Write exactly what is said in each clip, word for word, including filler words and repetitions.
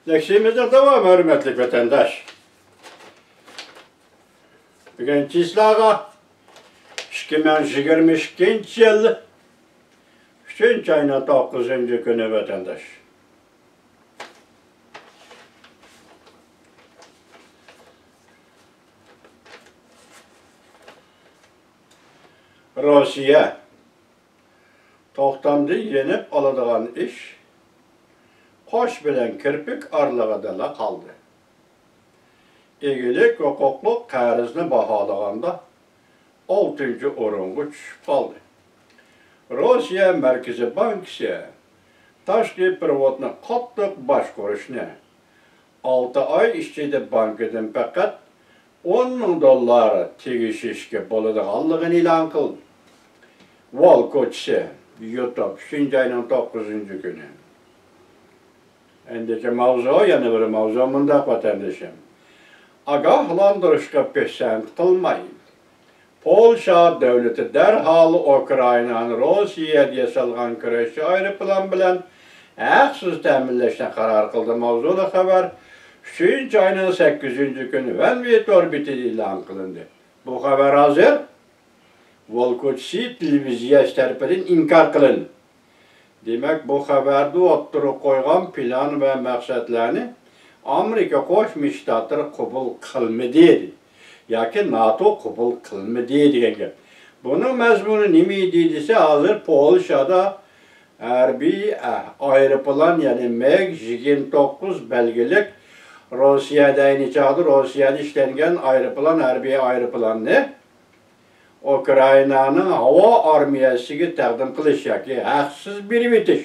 لېكسىيىمىزنىڭ داۋامى، ھۆرمەتلىك ۋەتەنداش. بۈگۈن چىسلاغا ئىككى مىڭ يىگىرمە ئىككىنچى يىل ئۈچىنچى ئاينىڭ توققۇزىنچى كۈنى، ۋەتەنداش. روسىيە توختامدىن يېنىپ ئالىدىغان ئىش قوش بىلەن كىرپىك ئارىلىقىدىلا قالدى. ئىگىلىك ھوقۇقلۇق قەرزنى باھالىغاندا ئالتىنچى ئورۇنغا چۈشۈپ قالدى. روسىيە مەركىزىي بانكىسى تاشقى پېرېۋودنى قاتتىق باشقۇرۇشنى، ئالتە ئاي ئىچىدە بانكىدىن پەقەت ئون مىڭ دوللار تېگىشىشكە بولىدىغانلىقىنى ئېلان قىلدى. ۋال كوچىسى، يۇتۇپ، ئۈچىنچى ئاينىڭ توققۇزىنچى كۈنى. ئەندىكى ماۋزۇ، يەنە بىر ماۋزۇ مۇنداق، ۋەتەندىشىم. ئاگاھلاندۇرۇشقا پىسەنت قىلماي، پولشا دۆلىتى دەرھال ئۇكرائىنانى روسىيەدە ياسالغان كۈرەشچى ئايروپىلان بىلەن ھەقسىز تەمىنلەشنى قارار قىلدى ماۋزۇلۇق خەۋەر ئۈچىنچى ئاينىڭ سەككىزىنچى كۈنى ۋەنۋى تور بېتىدە ئېلان قىلىندى. بۇ خەۋەر ھازىر ۋال كوچىسى تېلېۋىزىيەسى تەرىپىدىن ئىنكار قىلىندى. دېمەك، بۇ خەۋەردە ئوتتۇرىغا قويغان پىلان ۋە مەقسەتلەرنى ئامېرىكا قوشما شتاتلىرى قوبۇل قىلمىدى ياكى ناتو قوبۇل قىلمىدى دېگەن گەپ. بۇنىڭ مەزمۇنى نېمە ئىدى دېسە، ھازىر پولشادا ھەربىي، ئە، ئايروپىلان، يەنى مىگ يىگىرمە توققۇز بەلگىلىك، روسىيەدە، ئەينى چاغدا روسىيەدە ئىشلەنگەن ئايروپىلان، ھەربىي ئايروپىلاننى ئۇكرائىنانىڭ ھاۋا ئارمىيەسىگە تەقدىم قىلىش ياكى ھەقسىز بېرىۋېتىش،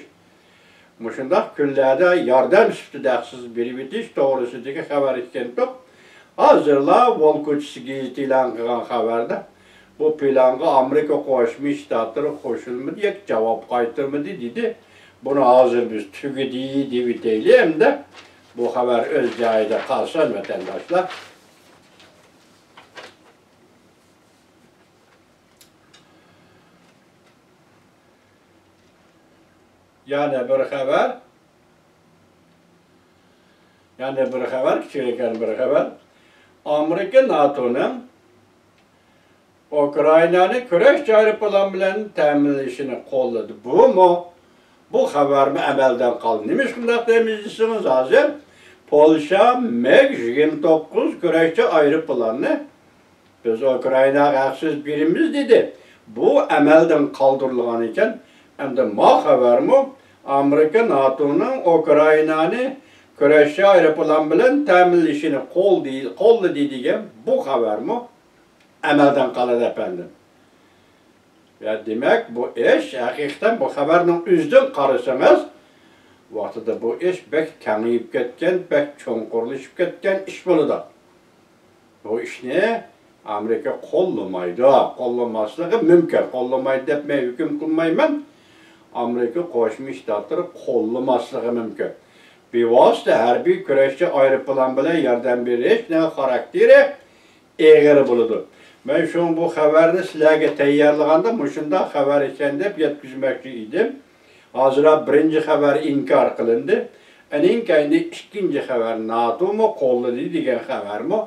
مۇشۇنداق كۈنلەردە ياردەم سۈپىتىدە ھەقسىز بېرىۋېتىش توغرىسىدىكى خەۋەر ئىكەنتۇق. ھازىرلا ۋال كوچىسى گېزىتى ئېلان قىلغان خەۋەردە بۇ پىلانغا ئامېرىكا قوشما شتاتلىرى قوشۇلمىدى ياكى جاۋاب قايتۇرمىدى دېدى. بۇنى ھازىر بىز تۈگىدى دېۋېتەيلى ئەمدى. بۇ خەۋەر ئۆز جايىدا قالسۇن، ۋەتەنداشلار. يەنە بىر خەۋەر، يەنە بىر خەۋەر، كىچىككىنە بىر خەۋەر. ئامېرىكا ناتونىڭ ئۇكرائىنانى كۈرەش ئايروپىلان بىلەن تەمىنلىشىنى قوللىدى. بۇمۇ، بۇ خەۋەرمۇ ئەمەلدىن قالدى. نېمىشقا شۇنداق دەيمىز دېسىڭىز، ھازىر پولشا مىگ يىگىرمە توققۇز كۈرەشچى ئايروپىلاننى بىز ئۇكرائىناغا ھەقسىز بېرىمىز دېدى. بۇ ئەمەلدىن قالدۇرۇلغان ئىكەن. ئەمدى ما خەۋەرمۇ ئامېرىكا ناتونىڭ ئۇكرائىنانى كۈرەشچى ئايروپىلان بىلەن تەمىنلىشىنى قولدى-، قوللىدى دېگەن بۇ خەۋەرمۇ ئەمەلدىن قالىدۇ، ئەپەندىم. يا، دېمەك، بۇ ئىش ھەقىقەتەن بۇ خەۋەرنىڭ ئۆزىدىن قارىسىڭىز، ۋاقتىدا بۇ ئىش بەك كېڭىيىپ كەتكەن، بەك چوڭقۇرلىشىپ كەتكەن ئىش بولىدۇ. بۇ ئىشنى ئامېرىكا قوللىمايدۇ، قوللىماسلىقى مۇمكىن. قوللىمايدۇ دەپ مەن ھۆكۈم قىلمايمەن. ئامېرىكا قوشما شتاتلىرى قوللىماسلىقى مۇمكىن. بىۋاسىتە ھەربىي كۈرەشچى ئايروپىلان بىلەن ياردەم بېرىشنىڭ خاراكتېرى ئېغىر بولىدۇ. مەن شۇڭا بۇ خەۋەرنى سىلەرگە تەييارلىغاندا مۇشۇنداق خەۋەر ئىكەن دەپ يەتكۈزمەكچى ئىدىم. ھازىرلا بىرىنچى خەۋەر ئىنكار قىلىندى. ئېنىڭ كەينىدە ئىككىنچى خەۋەر، ناتومۇ قوللىدى دېگەن خەۋەرمۇ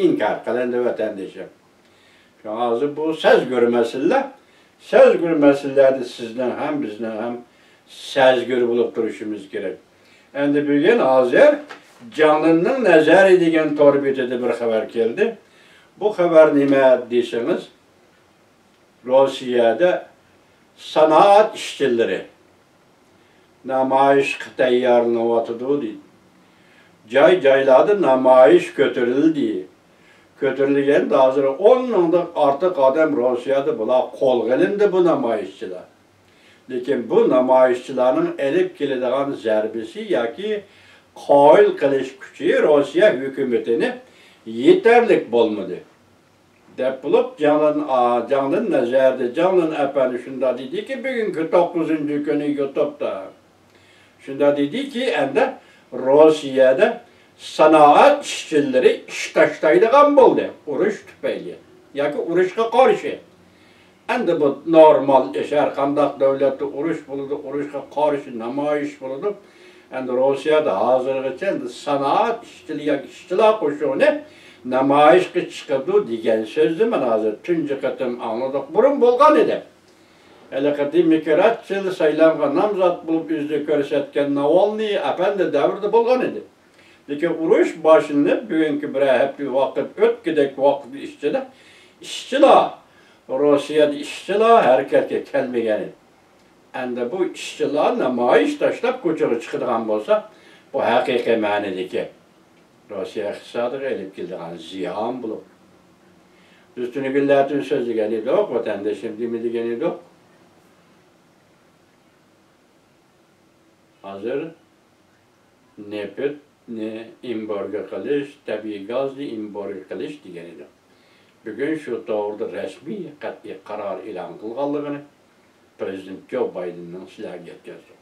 ئىنكار قىلىندى، ۋەتەندىشىم. شۇڭا ھازىر بۇ سەزگۈر مەسىلىلەر، سەزگۈر مەسىلىلەردە سىزنىڭ ھەم، بىزنىڭ ھەم سەزگۈر بولۇپ تۇرۇشىمىز كېرەك. ئەمدى بۈگۈن ھازىر جاڭلىننىڭ نەزەرى دېگەن تور بېتىدە بىر خەۋەر كەلدى. بۇ خەۋەر نېمە دېسىڭىز، روسىيەدە سانائەت ئىشچىلىرى نامايىشقا تەييارلىنىۋاتىدۇ دېدى. جاي-جايلاردا نامايىش كۆتۈرۈلدى. كۆتۈرۈلگەندە ھازىر ئون مىڭدىن ئارتۇق ئادەم روسىيەدە بۇلار قولغا ئېلىندى، بۇ نامايىشچىلار. لېكىن بۇ نامايىشچىلارنىڭ ئېلىپ كېلىدىغان زەربىسى ياكى قايىل قىلىش كۈچى روسىيە ھۆكۈمىتىنى يېتەرلىك بولمىدى. دەپ بولۇپ، جاڭلىن، ئا، جاڭلىن نەزەردە، جاڭلىن ئەپەندى شۇنداق دېدىكى، بۈگۈنكى توققۇزىنچى كۈنى يۇتۇپتا. شۇنداق دېدىكى، ئەمدى روسىيەدە سانائەت ئىشچىلىرى ئىش تاشلايدىغان بولدى، ئۇرۇش تۈپەيلى ياكى ئۇرۇشقا قارشى. ئەمدى بۇ نورمال ئىش، ھەر قانداق دۆلەتتە ئۇرۇش بولىدۇ، ئۇرۇشقا قارشى نامايىش بولىدۇ. ئەمدى روسىيەدە ھازىرغىچە ئەمدى سانائەت ئىشچىلىرى ياكى ئىشچىلار قوشۇنى نامايىشقا چىقىدۇ دېگەن سۆزنى مانا ھازىر تۇنجى قېتىم ئاڭلىدۇق. بۇرۇن بولغان ئىدى. ھېلىقى دېموكراتچىل سايلامغا نامزات بولۇپ ئۆزىنى كۆرسەتكەن ناۋالنىي ئەپەندى دەۋرىدە بولغان ئىدى. لېكىن ئۇرۇش باشلىنىپ، بۈگۈنكى بىرەر ھەپتە ۋاقىت ئۆتكۈدەك ۋاقىت ئىچىدە ئىشچىلار، روسىيەدە ئىشچىلار ھەرىكەتكە كەلمىگەن ئىدى. ئەمدى بۇ ئىشچىلار نامايىش تاشلاپ كوچىغا چىقىدىغان بولسا، بۇ ھەقىقىي مەنىدىكى روسىيە ئىقتىسادىغا ئېلىپ كېلىدىغان زىيان بولۇپ، بىز تۈنۈگۈنلەردىن سۆزلىگەن ئىدۇق، ۋەتەندىشىم نېمە دېگەن ئىدۇق؟ ھازىر نېفىتنى ئېمبارگو قىلىش، تەبىئىي گازنى ئېمبارگو قىلىش دېگەن ئىدۇق. بۈگۈن شۇ توغرىدا رەسمىي قەتئىي قارار ئېلان قىلغانلىقىنى پىرېزىدېنت جو بايدېننىڭ سىلەرگە يەتكۈزدۇق.